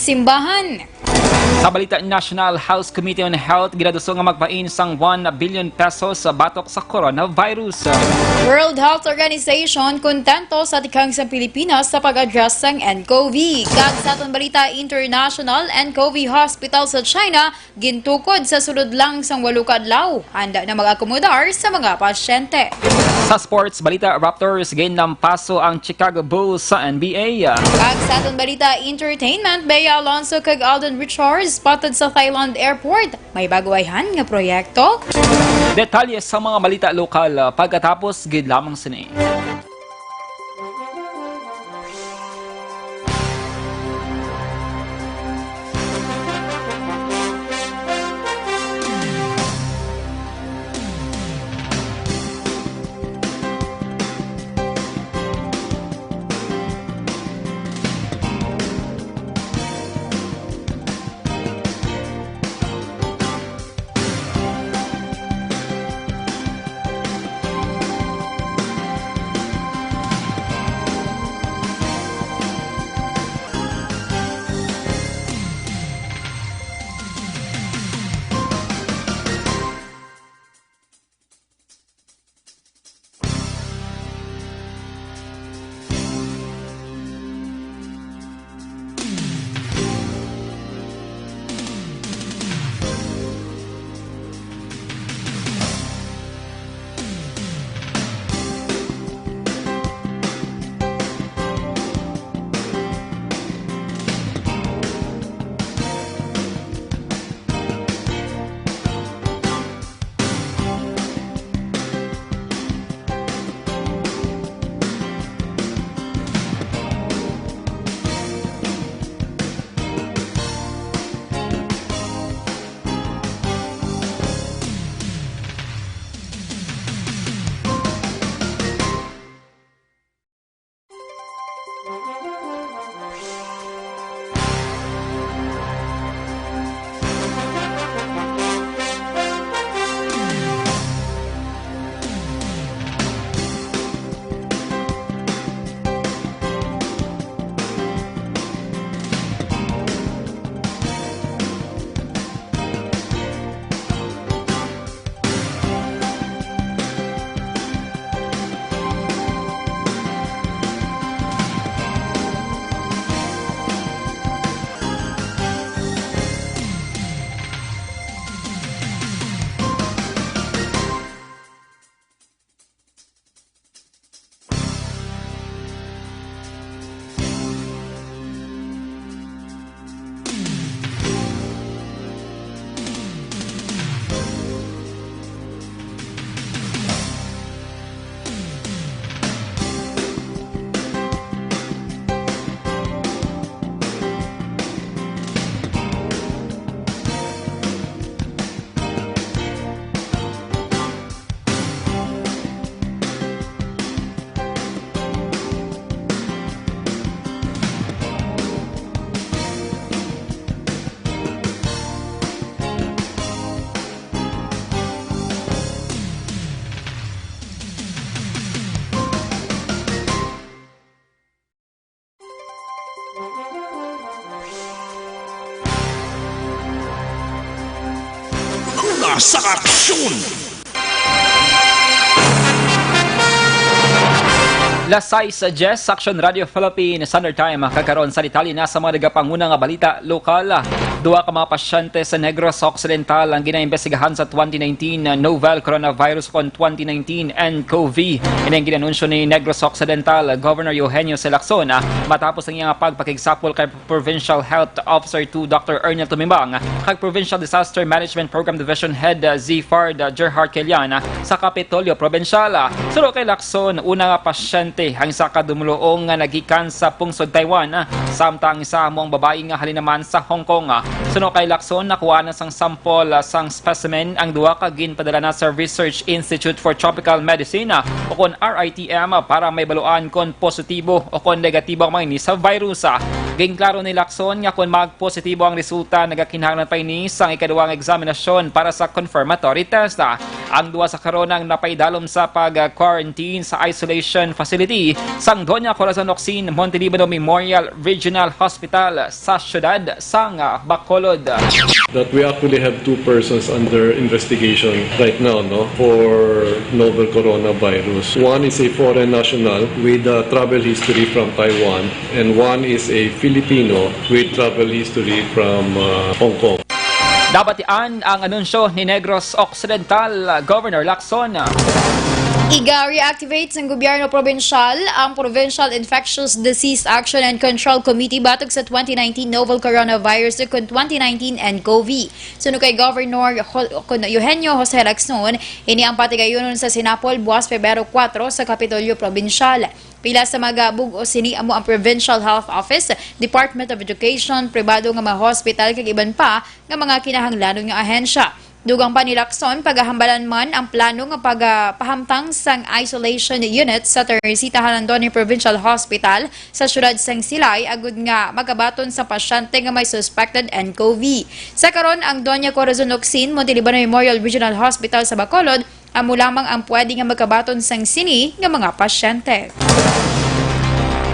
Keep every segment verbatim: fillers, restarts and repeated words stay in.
simbahan. Sa balita national, House Committee on Health ginaduso nga magpain sang one billion pesos sa batok sa coronavirus. World Health Organization kontento sa tikang sa Pilipinas sa pag-address sang N C O V. Kag sa aton balita international, N C O V hospital sa China gintukod sa sulod lang sang walo ka adlaw. Handa na mag-akomodar sa mga pasyente. Sa sports balita, Raptors ginlampaso ang Chicago Bulls sa N B A. Kag sa aton balita entertainment, Bea Alonso kag Alden Richards patod sa Thailand Airport. May bago ayhan nga proyekto. Detalye sa mga balita lokal, ah, pagkatapos gid lamang sini. Una sa aksyon! Las sais diyes, Aksyon Radio Philippines Standard Time. Kag karon sa detalye na sa mga nagapanguna nga balita lokal. Duha ka mga pasyente sa Negros Occidental ang ginaimbestigahan sa twenty nineteen novel coronavirus kon twenty nineteen N C O V. Ini ang ginanunsyo ni Negros Occidental Governor Eugenio C. Lacson, ah, matapos ang iyang pagpakigsapol kay Provincial Health Officer two Doctor Ernel Tumimbang kag Provincial Disaster Management Program Division Head, ah, Zifard, ah, Gerhard Kelian, ah, sa Kapitolyo Probinsyal. Ah, suno kay Lacson, una nga pasyente ang isa ka dumuluong nga nagikan sa pungsod Taiwan, ah, samtang isa amo ang babayi nga halin naman sa Hong Kong. Ah, suno kay Lacson, nakuha na sang sample, ah, sang specimen ang duha ka ginpadala na sa Research Institute for Tropical Medicine, ah, o kon R I T M, ah, para mahibaluan kon positibo o kon negatibo ang mga ini sa virus. Ah, ginklaro ni Lacson nga kon magpositibo ang resulta, nagakinahanglan pa ini sang ikaduwang eksaminasyon para sa confirmatory test. Ah, Ang duha sa karon ang napaidalom sa pag-quarantine sa isolation facility sang Doña Corazon Locsin Montelibano Memorial Regional Hospital sa siyudad sang Bacolod. That we actually have two persons under investigation right now, no, for novel coronavirus. One is a foreign national with a travel history from Taiwan, and one is a Filipino with travel history from uh, Hong Kong. Nabatian ang anunsyo ni Negros Occidental Governor Lacson. Iga-reactivate sang gobyerno probinsyal ang Provincial Infectious Disease Action and Control Committee batok sa twenty nineteen novel coronavirus ukon twenty nineteen N C O V. Suno kay Governor Ho- Eugenio Jose Lacson, ini ang patigayunon sa Sinapol buwas Pebrero kuwatro sa Kapitolyo Probinsyal. Pila sa mga bug-os sini amo ang Provincial Health Office, Department of Education, pribado nga mga hospital kag iban pa nga mga kinahanglanon nga ahensya. Dugang pa ni Lacson, pagahambalan man ang plano nga pagapahamtang sang isolation unit sa Teresita Jalandoni Provincial Hospital sa siyudad sang Silay agud nga magabaton sa pasyente nga may suspected N C O V. Sa karon, ang Doña Corazon Locsin Montelibano Memorial Regional Hospital sa Bacolod amo lamang ang pwede nga magabaton sang sini nga mga pasyente.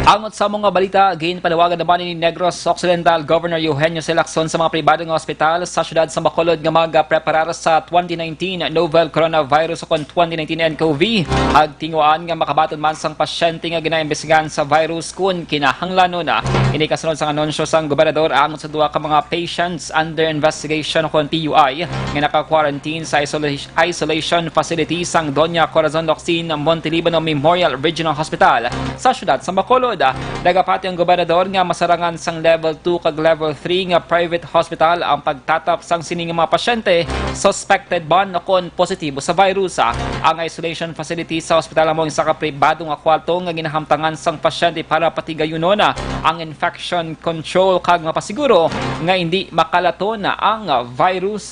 Angot sa mga balita, ginpanawagan naman ni Negros Occidental Governor Eugenio Jose Lacson sa mga pribado nga ospital sa siyudad sa Bacolod nga magpreparar sa twenty nineteen novel coronavirus o kon twenty nineteen N C O V. Agtinguhaan nga makabaton man sang pasyente nga ginaimbestigahan sa virus kun kinahanglanon. Ini kasunod sang anunsyo sang gobernador angot sa duha ka mga patients under investigation o kon P U I nga naka-quarantine sa isolation isolation facility sang Doña Corazon Locsin Montelibano Memorial Regional Hospital sa siyudad sa Bacolod. Nagapati ang gobernador nga masarangan sang level two kag level three nga private hospital ang pagtatap sang sini nga mga pasyente suspected man o kon positibo sa virus. Ang isolation facility sa hospital amo ang isa ka pribado nga kwarto nga ginahamtangan sang pasyente para patigayunon ang infection control kag mapasiguro nga hindi makalaton ang virus.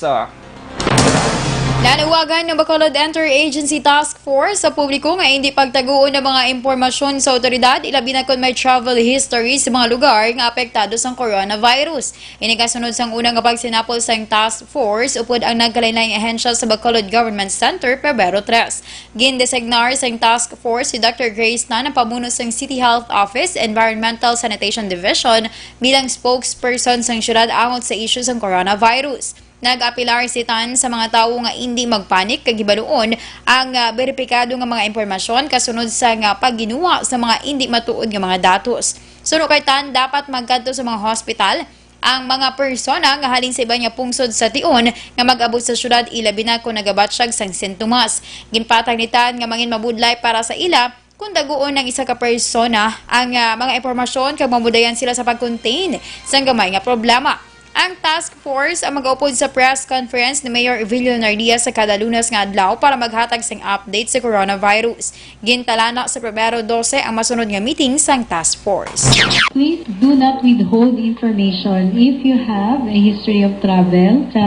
Nanawagan ng Bacolod Interagency Task Force sa publiko nga hindi pagtaguon ang mga impormasyon sa otoridad, ilabi na kon may travel history sa mga lugar nga apektado sang coronavirus. Ini kasunod sang una nga pagsinapol sang task force upod ang nagkalainlaing ahensya sa Bacolod Government Center, Pebrero tres. Gindesignar sang task force si Doctor Grace Tan, ang pamuno sang City Health Office Environmental Sanitation Division, bilang spokesperson sang syudad angot sa isyu sang coronavirus. Nag-apelar si Tan sa mga tawo nga indi magpanik kag hibaluon ang ah, beripikado nga mga impormasyon kasunod sa nga pagginuwa sa mga indi matuod nga mga datos. Suno kay Tan, dapat magkadto sa mga hospital ang mga persona nga halin sa iban nga pungsod sa tion nga mag-abot sa syudad, ilabi na kon nagabatyag sang sintomas. Ginpatag ni Tan nga mangin mabudlay para sa ila kon daguon ang isa ka persona ang ah, mga impormasyon kag mamudayan sila sa pag-contain sang gamay nga problema. Ang task force ang mag-upod sa press conference ni Mayor Evelio Nardia sa kada Lunes nga adlaw para maghatag sing update sa coronavirus. Gintalana sa Pebrero dose ang masunod nga meeting sang task force. Please do not withhold information if you have a history of travel sa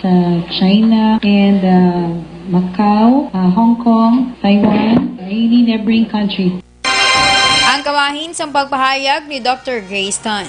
sa China and uh, Macau, uh, Hong Kong, Taiwan, any neighboring countries. Ang kabahin sang pagpahayag ni Doctor Grace Tan.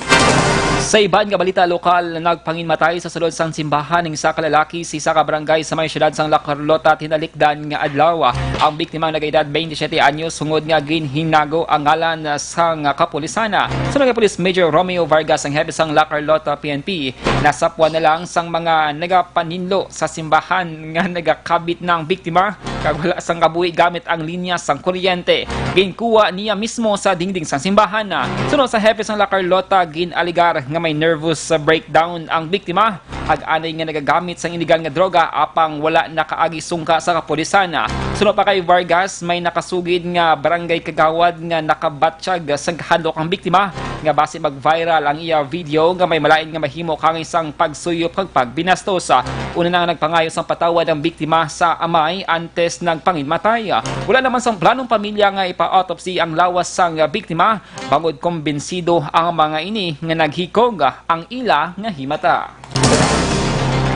Sa iban nga balita lokal, nagpanginmatay sa sulod sang simbahan ang isa ka lalaki sa isa ka barangay sa may siyudad sang La Carlota tinalikdan nga adlaw. Ang biktima nagaedad twenty-seven anyos, hungod nga ginhinago ang ngalan sang kapulisan. Suno kay Police Major Romeo Vargas, ang hepe sang La Carlota P N P, nasapwan na lang sang mga nagapaninlo sa simbahan nga nagakabit na ang biktima kag wala sang kabuhi gamit ang linya sang kuryente. Ginkuha niya mismo sa dingding sang simbahan. Suno sa hepe sang La Carlota, gin-alegar nga may nervous breakdown ang biktima, ag anay nga nagagamit sang iligal nga droga apang wala nakaagi sungka sa kapulisan. Suno pa kay Vargas, may nakasugid nga barangay kagawad nga nakabatyag sa handok ang biktima nga basi mag-viral ang iya video nga may malain nga mahimo kang isang pagsuyop kag pagbinastos. Una na nga nagpangayo sang patawad ang biktima sa amay antes nagpanginmatay. Wala naman sang planong pamilya nga ipa-autopsy ang lawas sang biktima, bangod kumbinsido ang mga ini nga naghikog ang ila nga himata.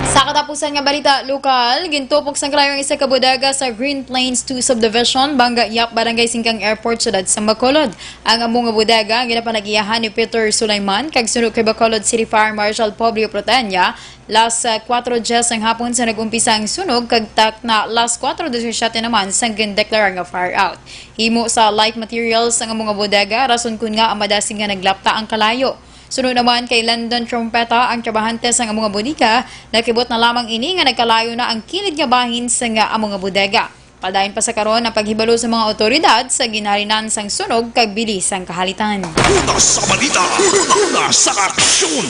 Sa katapusan nga balita lokal, gintupok sang kalayo ang isa ka bodega sa Green Plains two Subdivision, Banga Yap, Barangay Singkang Airport, Siyudad sa Bacolod. Ang amo nga bodega ang ginapanag-iyahan ni Peter Sulaiman, kag suno kay Bacolod City Fire Marshal Publio Protenia, las, ah, kuwatro diyes sang hapon sa nag-umpisa ang sunog, kag takna las kuwatro disisiyete naman sang gindeklara nga fire out. Himo sa light materials ang amo nga bodega, rason kun ngaa madasig nga naglapta ang kalayo. Suno naman kay Landon Trompeta, ang trabahante sang amo nga bodega, nakibot na lamang ini nga nagkalayo na ang kilid nga bahin sang amo nga bodega. Padayon pa sa karon ang paghibalo sa mga awtoridad sa ginhalinan sang sunog kag bili sang kahalitan. Una sa balita, una sa aksyon.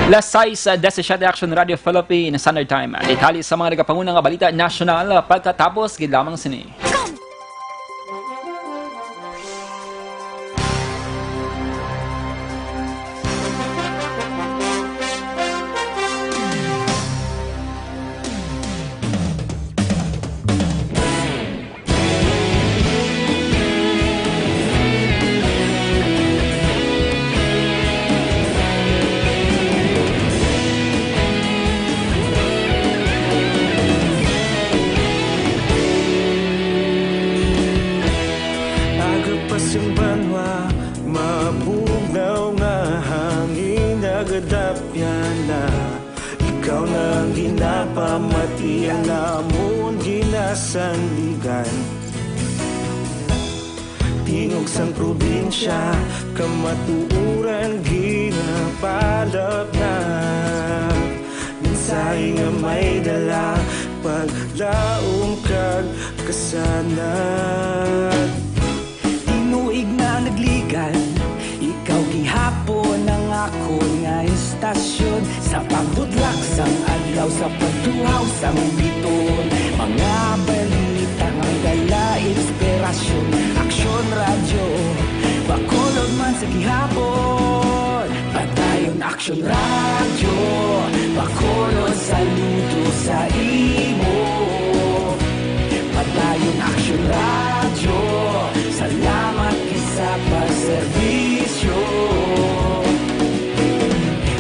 Las sais, ah, disisiyete, Action Radio Philippines Standard Time. Detalye sa mga nagapanguna nga balita nasyonal, ah, pagkatapos gid lamang sini. Aga pa sing banwa, mabugnaw nga hangin, nagadapyan na. Ikaw na ang ginapamati, ang amon ginasandigan. Tingog sang probinsya, kamatuoran ginapalapnap. Mensahe nga may dala, paglaom kag kasanag. Tinuig na nagligan, ikaw gihapon ang akon nga istasyon. Sa pagbudlak sang adlaw, sa pagtuhaw sang biton, mga balita nga dala inspirasyon. Aksyon Radyo Bacolod man sa gihapon. Padayon Aksyon Radyo Bacolod, saludo sa imo. Padayon Aksyon Radyo, salamat gid sa pagserbisyo.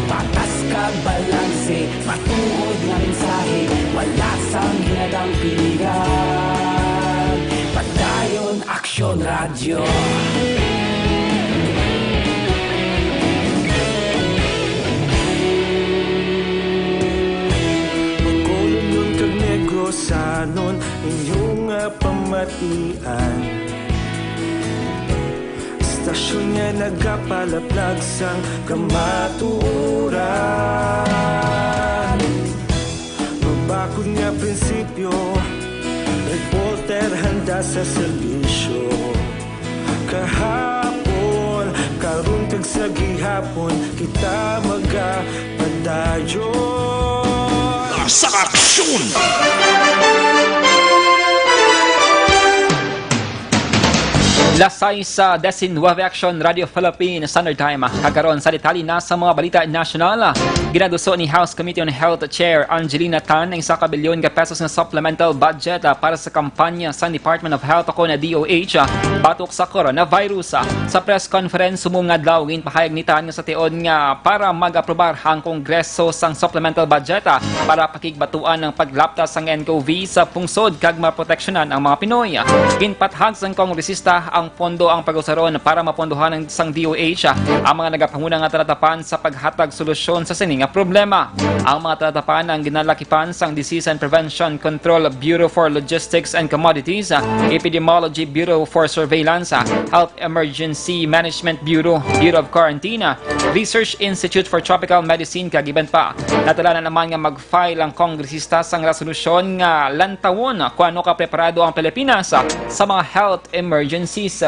Patas kag balanse, matuod nga mensahe, wala sang hinadang piligan. Padayon Aksyon Radyo. Bacolodnon kag Negrosanon, inyo nga pamatian. Istasyon nga nagapalaplag sang kamatuoran. Mabakod nga prinsipyo, reporter handa sa serbisyo. Kahapon, karon kag sa gihapon, kita magapadayon. Sa aksyon! Las sais, ah, diecinueve, Action Radio Philippines Standard Time. Kag karon sa detalye na sa mga balita nasyonal. Ginaduso ni House Committee on Health Chair Angelina Tan ang isa ka bilyon ka pesos nga supplemental budget, ah, para sa kampanya sang Department of Health o kon D O H, ah, batok sa coronavirus. Ah, sa press conference subong nga adlaw, ginpahayag ni Tan nga sa tion nga para mag-aprobar ang Kongreso sang supplemental budget, ah, para pakigbatuan ang paglapta sang N C O V sa pungsod kag maproteksyonan ang mga Pinoy. Ginpathag sang kongresista ang pondo ang pag-usaron para mapondohan ang, sang D O H ang mga nagapanguna nga talatapan sa paghatag solusyon sa sini nga problema. Ang mga talatapan ang ginalakipan sang Disease and Prevention Control Bureau for Logistics and Commodities, Epidemiology Bureau for Surveillance, Health Emergency Management Bureau, Bureau of Quarantine, Research Institute for Tropical Medicine, kag iban pa. Natalanan naman nga mag-file ang kongresista sang resolusyon nga lantawon kung ano kapreparado ang Pilipinas sa mga health emergencies.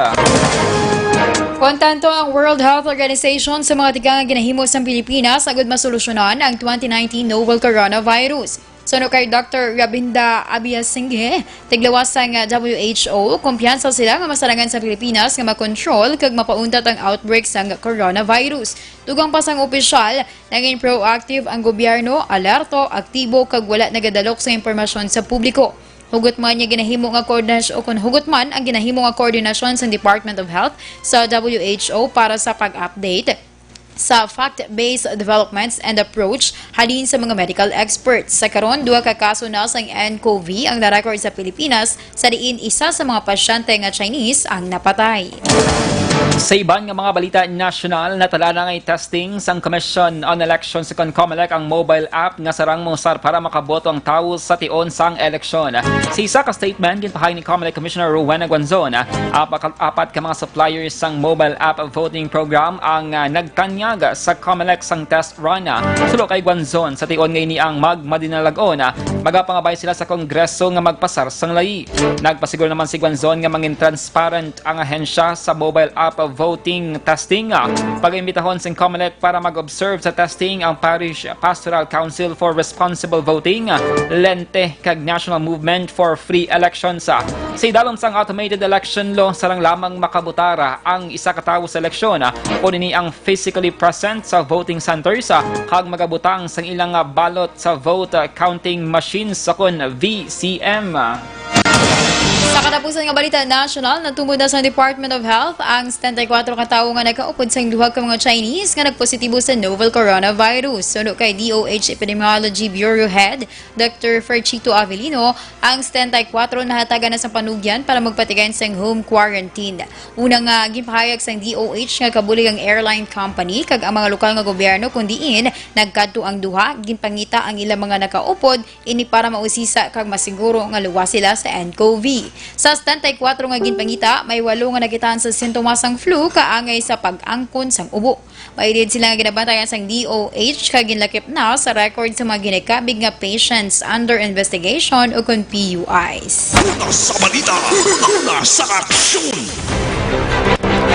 Kontento ang World Health Organization sa mga tiga nga ginahimo sang Pilipinas agud masolusyonan ang twenty nineteen novel coronavirus. Suno kay Doctor Rabinda Abiasinghe, tiglawas sang W H O, kumpiyansa sila nga masarangan sa Pilipinas nga makontrol kag mapauntat ang outbreak sang coronavirus. Dugang pa sang opisyal, naging proactive ang gobyerno, alerto, aktibo, kag wala nagadalok sa impormasyon sa publiko. Hugot man nga ginahimo nga koordinasyon, o kon hugot man ang ginahimo nga koordinasyon sa Department of Health sa W H O para sa pag-update sa fact-based developments and approach halin sa mga medical experts. Sa karon, duha ka kaso na sang ncov ang na-record sa Pilipinas, sa diin isa sa mga pasyente nga Chinese ang napatay. Sa iban nga mga balita nasyonal, natala na nga testing sang Commission on Elections o kon COMELEC ang mobile app nga sarang mausar para makaboto ang tawo sa tion sang eleksyon. Sa isa ka statement, ginpahayag ni COMELEC Commissioner Rowena Guanzon, apat ka, apat ka mga suppliers sang mobile app voting program ang, ah, nagtanyag sa COMELEC sang test run. Suno kay Guanzon, sa tion nga ini ang magmadinalag-on, magapangabay sila sa Kongreso nga magpasar sang layi. Nagpasiguro naman si Guanzon nga mangin transparent ang ahensya sa mobile app voting testing. Pag-imbitahon sing COMELEC para mag-observe sa testing ang Parish Pastoral Council for Responsible Voting, lente, kag National Movement for Free Elections. Sa idalom sang automated election law, sarang lamang makabutara ang isa ka tawo sa eleksyon, kon ini ang physically present sa voting centers, kag magabutang sang ilang ballot sa vote counting machines, kon V C M. Sa katapusan nga balita nasyonal, natungod na sa Department of Health ang setenta y kuwatro ka tawo nga nakaupod sang duha ka mga Chinese nga nagpositibo sa novel coronavirus. Suno kay D O H Epidemiology Bureau Head Doctor Ferchito Avelino, ang setenta y kuwatro nahatagan na sang panugyan para magpatigayon sang home quarantine. Una nga ginpahayag sang D O H nga kabulig ang airline company kag ang mga lokal nga gobyerno, kun diin nagkadto ang duha, ginpangita ang ilang mga nakaupod, ini para mausisa kag masiguro nga luwas sila sa ncov. Sa setenta y kuwatro nga ginpangita, may walo nga nakitaan sa sintomas sang flu kaangay sa pag-angkon sang ubo. Mailid sila nga ginabantayan sang D O H kag ginlakip na sa record sa mga ginakabig nga patients under investigation o kon P U Is. Una sa balita, una sa aksyon.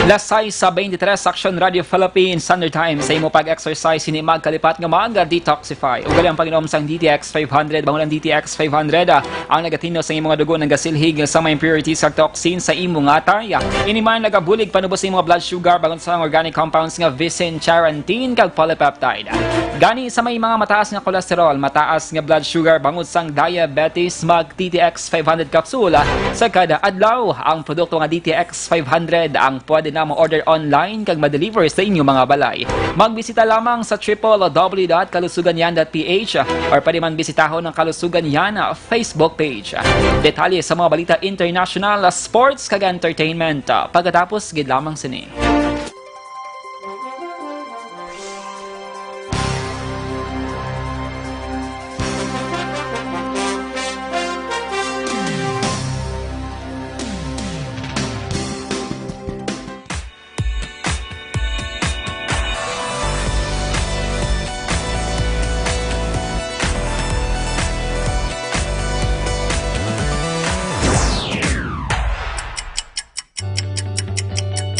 Las sais sa twenty-three, Aksyon Radio Philippines Standard Time. Sa imo pag-exercise, hindi magkalipat nga mag-detoxify. Ugali ang pag-inom sang D T X five hundred, bangon ang D T X five hundred, ah, ang nagatinlo sa imong dugo nagasilhig sa mga impurities kag toxin sa imong atay. Ini man nagabulig panubos sa imong blood sugar, bangon sa organic compounds nga visin, charantin, kag polypeptide. Gani sa may mga mataas nga cholesterol, mataas nga blood sugar, bangon sang diabetes, mag T T X five hundred capsule sa kada adlaw. Ang produkto nga D T X five hundred ang pwede na ma-order online kag ma-deliver sa inyo mga balay. Magbisita lamang sa triple W dot kalusugan yan dot P H or pwede man bisitahon ang Kalusugan Yan Facebook page. Detalye sa mga balita international, sports, kag entertainment, pagkatapos gid lamang sini.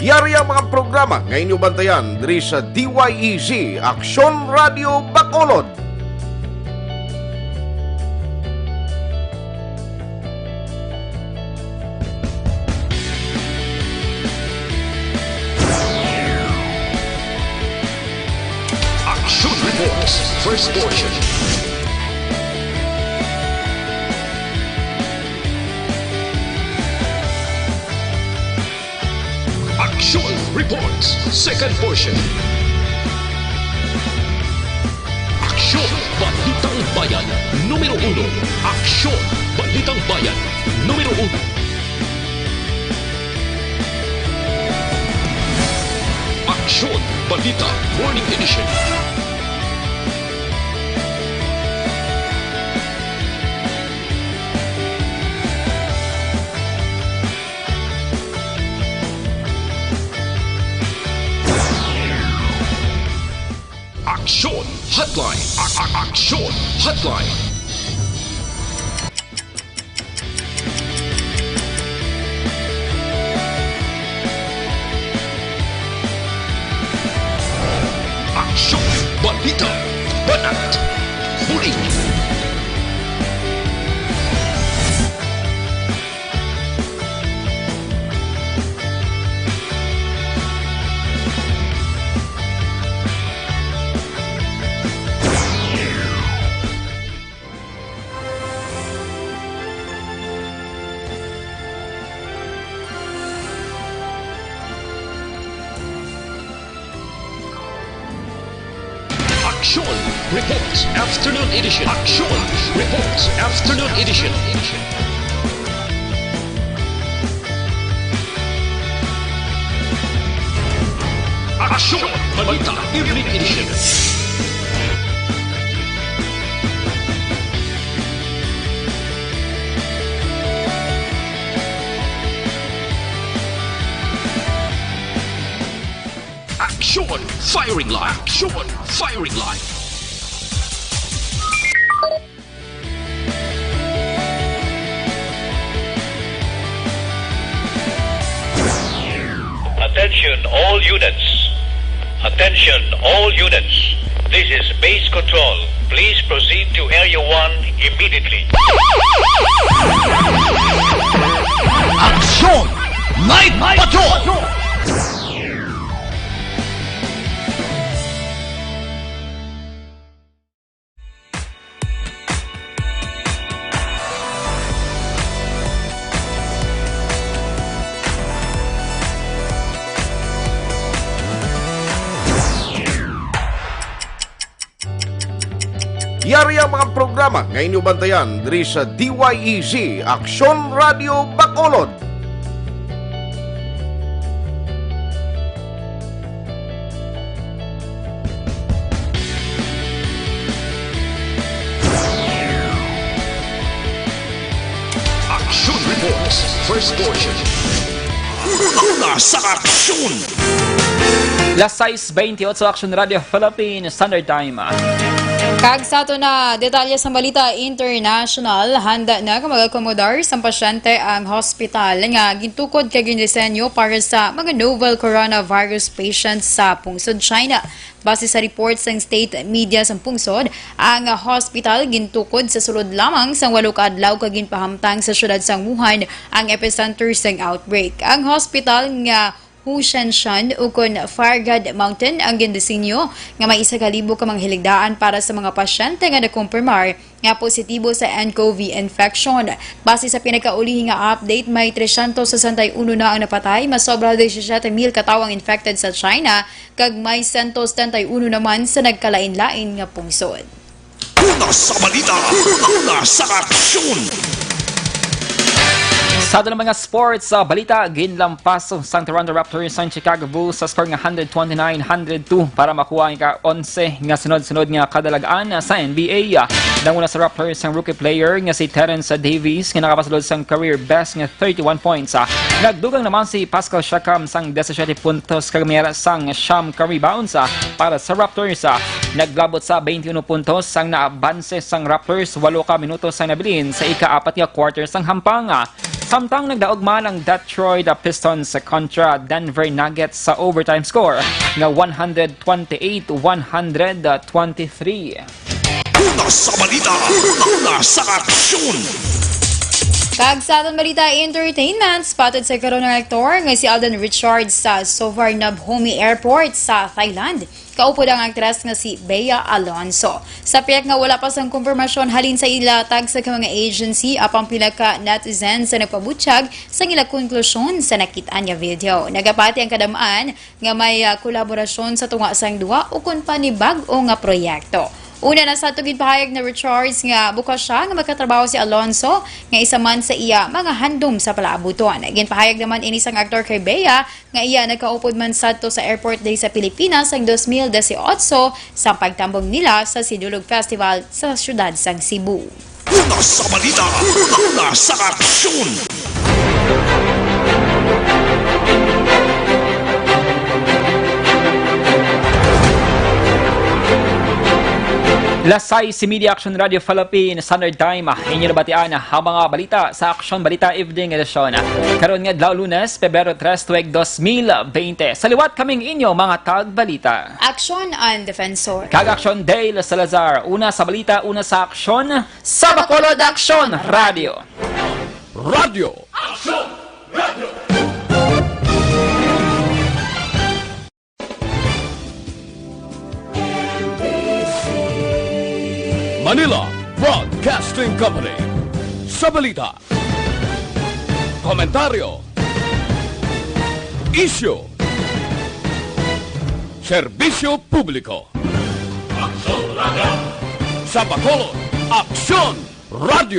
Yari ang mga programa nga inyo bantayan diri sa D Y E Z, Aksyon Radio Bacolod. Action Reports, first portion. Action Reports, second portion. Aksyon, Balitang Bayan, numero uno. Aksyon, Balitang Bayan, numero uno. Aksyon, Balita, Morning Edition. Aksyon Hotline. A-, a-, Aksyon Hotline. Aksyon, balita, banat, bulig. Aksyon Reports Afternoon Edition. Aksyon Reports Afternoon Edition. Aksyon Balita Evening Edition. Aksyon Firing Line. Aksyon Firing Line. Attention all units. Attention all units. This is base control. Please proceed to Area one immediately. Aksyon Night Patrol! Yari ang mga programa nga inyo bantayan diri sa D Y E Z, Aksyon Radio Bacolod. Action Reports, first portion. Una sa aksyon! Las sais bentiocho, Action Radio Philippine Standard Time. Kag sa ato na detalye sa balita international, handa na nga mag-akomodar sa pasyente ang hospital nga gintukod kag gindisenyo para sa mga novel coronavirus patients sa pungsod China. Base sa report sang state media sang pungsod, ang hospital gintukod sa sulod lamang sang walo ka adlaw kag ginpahamtang sa siyudad sang Wuhan ang epicenter sang outbreak. Ang hospital nga Hushanshan ukon Fargad Mountain ang gindisenyo nga may isa ka libo ka mga hiligdaan para sa mga pasyente nga nakumpirmar nga positibo sa nCoV infection. Base sa pinakaulihi nga update, may trescientos sesenta y uno na ang napatay, masobra disisiete mil ka tawo ang infected sa China, kag may sento setenta y uno naman sa nagkalain-lain nga pungsod. Una sa balita, una sa aksyon. Sa aton mga sports sa balita, ginlampas sang Toronto Raptors ang Chicago Bulls sa score nga hundred twenty-nine hundred two para makuha ang ika-onse nga sunod-sunod nga kadalag-an sa N B A. Nanguna sa Raptors ang rookie player nga si Terrence Davis nga nakapasulod sang career best nga thirty-one points. Nagdugang naman si Pascal Siakam sang disisiete puntos kag may ara sang siyam ka rebounds para sa Raptors. Naglabot sa twenty-one puntos ang naabanse sang Raptors walo ka minutos ang nabilin sa ika-apat nga quarter sang hampang. Samtang nagdaog man ang Detroit Pistons kontra Denver Nuggets sa overtime score nga one hundred twenty-eight one hundred twenty-three. Una sa balita, una sa aksyon. Kag sa aton balita entertainment, spotted sa karon ang aktor nga si Alden Richards sa Suvarnabhumi Airport sa Thailand. Kaupod ang aktres nga si Bea Alonzo. Sa pihak nga wala pa sang kumpirmasyon halin sa ila tagsa ka mga agency, apang pila ka netizens sa nagpabutyag sa ila konklusyon sa nakit-an nga video. Nagapati ang kadam-an nga may, ah, kolaborasyon sa tunga sang duha ukon pa ni bag-o nga proyekto. Una na sa ato ginpahayag ni Richards nga bukas siya nga makatrabaho si Alonzo nga isa man sa iya mga handom sa palaabuton. Ginpahayag naman ini sang aktor kay Bea nga iya nagkaupod man sadto sa airport diri sa Pilipinas sang dos mil dieciocho sa pagtambong nila sa Sinulog Festival sa siyudad sang Cebu. Una sa balita, una sa aksyon. Las sais y media, Action Radio Philippine Standard Time. Inyo nabatian ang mga balita sa Aksyon Balita Evening Edition. Karon nga adlaw, Lunes, Pebrero tres, tuig dos mil bente. Sa liwat kaming inyo mga tagbalita. Aksyon ang Defensor. Kag Aksyon Dale Salazar. Una sa balita, una sa aksyon. Sa Bacolod Aksyon Radio. Radyo. Manila Broadcasting Company. Sa balita, komentaryo, isyu, serbisyo publiko. Sa Bacolod, Aksyon Radio.